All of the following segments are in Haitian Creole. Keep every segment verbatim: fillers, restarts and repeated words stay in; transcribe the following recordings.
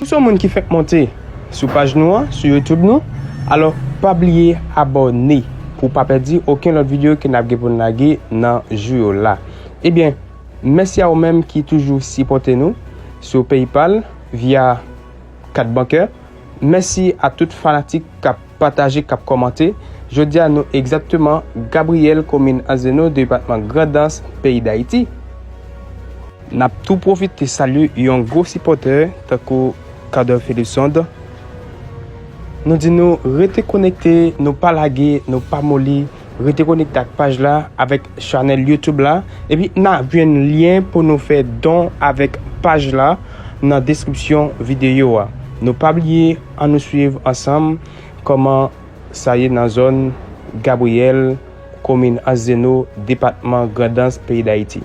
Si w se yon moun ki fenk monte sou paj nou an, sou YouTube nou, alò pa bliye abòne pou w pa pèdi okenn lòt videyo ke n ap gen pou n lage nan jou yo la. Ebyen, mèsi a ou menm ki toujou sipòte nou sou PayPal via kat bankè. Mèsi a tout fanatik k ap pataje, k ap kòmante. Jodi a, nou egzakteman Gabriyèl, komin Anzeno, depatman Grandans, peyi Dayiti. N ap tou pwofite salye yon gwo sipòtè tankou Carter Philipson. Nou di nou rete konekte, nou pa lage, nou pa moli. Rete konekte ak paj la, avèk chanèl YouTube la. Epi n ap jwenn lyen pou nou fè don avèk paj la nan deskripsyon videyo a. Nou pa bliye, ann nou swiv ansanm kòman sa ye nan zòn Gabriyèl, komin Anzeno, depatman Grandans, peyi Dayiti.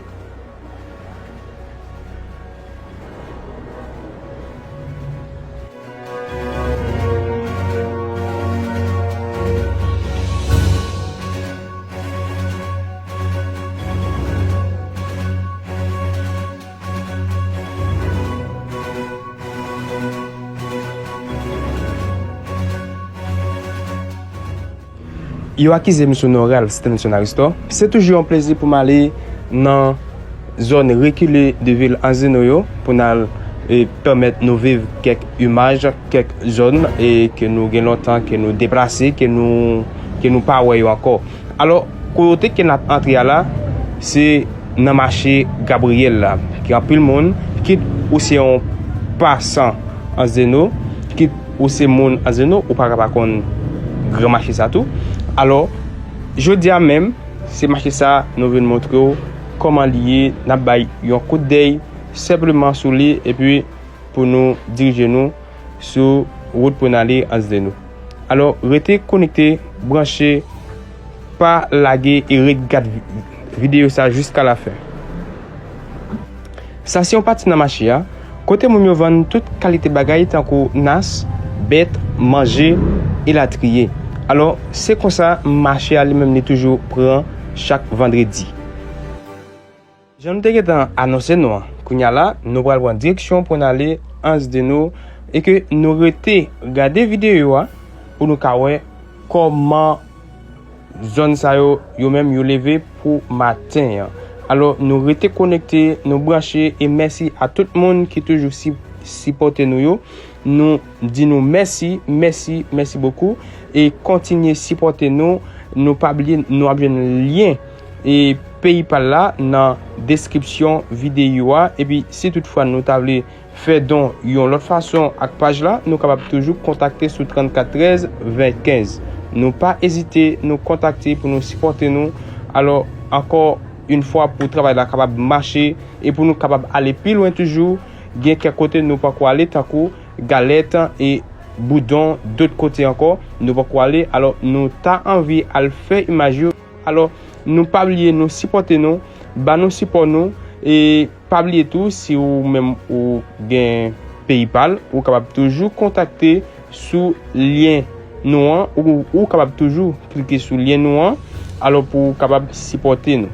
Yo akize m sou non Ralston Sonaristo. Se toujou yon plezi pou m ale nan zòn rekile de vil Anzeno yo, pou n al, e, pèmèt nou viv kèk imaj, kèk zòn, e ke nou gen lontan ke nou deplase, ke nou, ke nou pa wè yo ankò. Alò, kote ke n ap antre a la, se nan mache Gabriyèl la, ki anpil moun, kit ou se yon pasan Anzeno, kit ou se moun Anzeno, ou pa ka pa konn gran mache sa tou. Alò, jodi a menm, se mache sa nou vin montre w kòman li ye, n ap bay yon kout dèy senpleman sou li, epi pou nou dirije nou sou wout pou n ale Anzeno. Alò, rete konekte, branche, pa lage e ret gad vi-, videyo sa jiska lafen. Sa se yon pati nan mache a, kote moun yo vann tout kalite bagay tankou nas, bèt, manje, elatriye. Alò, se konsa mache a li menm li toujou pran chak vandredi. Jan nou te gentan anonse nou an, kounye a la, nou pral pran direksyon pou n ale Anzeno e ke nou rete gade videyo a pou nou ka wè kòman zòn sa yo, yo menm, yo leve pou maten an. Alò, nou rete konekte, nou branche, e mèsi a tout moun ki toujou si-, sipòte nou yo. Nou di nou mèsi, mèsi, mèsi bokou. E kontinye sipòte nou. Nou pa bliye, nou ap jwenn lyen e PayPal la nan deskripsyon videyo a. Epi, si toutfwa nou ta vle fè don yon lòt fason ak paj la, nou kapab toujou kontakte sou trannkat trèz ven kenz. Nou pa ezite, nou kontakte pou nou sipòte nou. Alò, ankò yon fwa, pou travay la kapab mache e pou nou kapab ale pi lwen toujou, gen kèk kote nou poko ale, tankou Galèt e Boudon, dòt kote ankò, nou poko ale. Alò, nou ta anvi al fè imaj yo. Alò, nou pa bliye nou sipòte nou, ba nou sipò nou, e pa bliye tou, si ou menm ou gen PayPal, ou kapab toujou kontakte sou lyen nou an, ou, ou kapab toujou klike sou lyen nou an, alò pou ou kapab sipòte nou.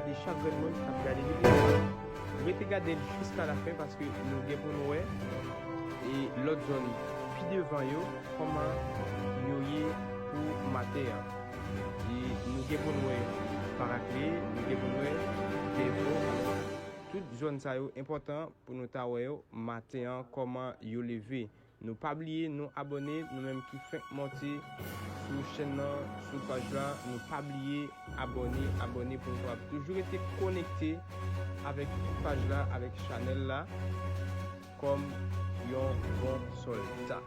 E chak grenn moun k ap gade videyo a, rete gade l jiska lafen paske nou gen pou n wè e lòt zòn pi devan yo, kòman yo ye pou maten an. E nou gen pou n wè Parakle, nou gen pou n wè Dèfò. Tout zòn sa yo enpòtan pou nou ta wè yo maten an, kòman yo leve. Nou pa bliye, nou abòne, nou menm ki fenk monte sou chèn nan, sou paj la, nou pa bliye abòne, abòne pou nou kapab toujou rete konekte avèk paj la, avèk chanèl la, kòm yon bon sòlda.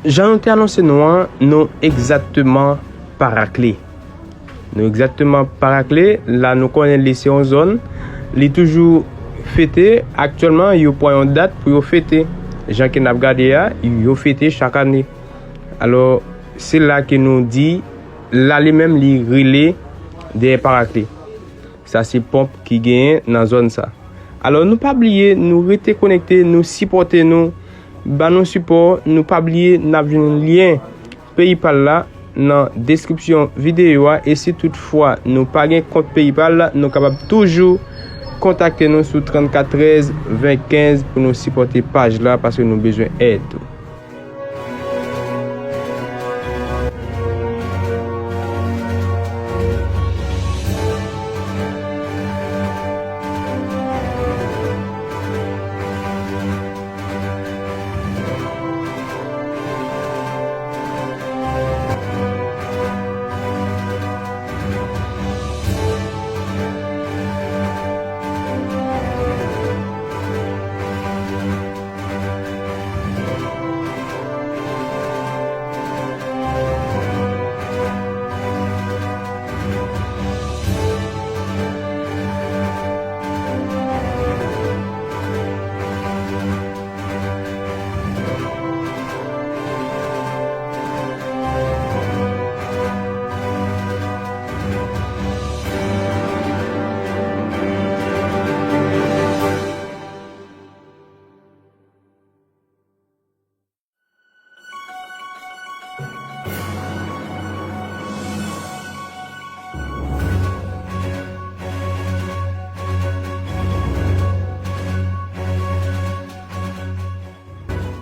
Jan nou te anonse nou an, nou egzakteman Parakle. Nou egzakteman Parakle, la nou konnen li se yon zòn, li toujou fete. Aktyèlman, yo pran yon dat pou yo fete. Jan ke n ap gade a, yo fete chak ane. Alò, se la ke nou di, la li menm li rele dèyè Parakle. Sa se ponp ki genyen nan zòn sa. Alò, nou pa bliye, nou rete konekte, nou sipòte nou, ba nou sipò, nou pa bliye, n ap jwenn lyen PayPal la nan deskripsyon videyo a, e si toutfwa nou pa gen kont PayPal la, nou kapab toujou kontakte nou sou trannkat trèz ven kenz pou nou sipòte paj la, paske nou bezwen èd tou.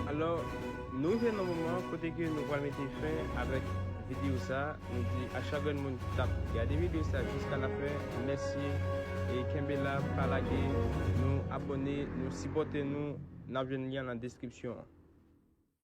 Alò, nou rive nan moman kote ke nou pral mete fen avèk videyo sa. Nou di a chak grenn moun ki t ap gade videyo sa jiska lafen, mèsi. E kenbe la, pa lage, nou abòne, nou sipòte nou, n ap jwenn lyen an nan deskripsyon an.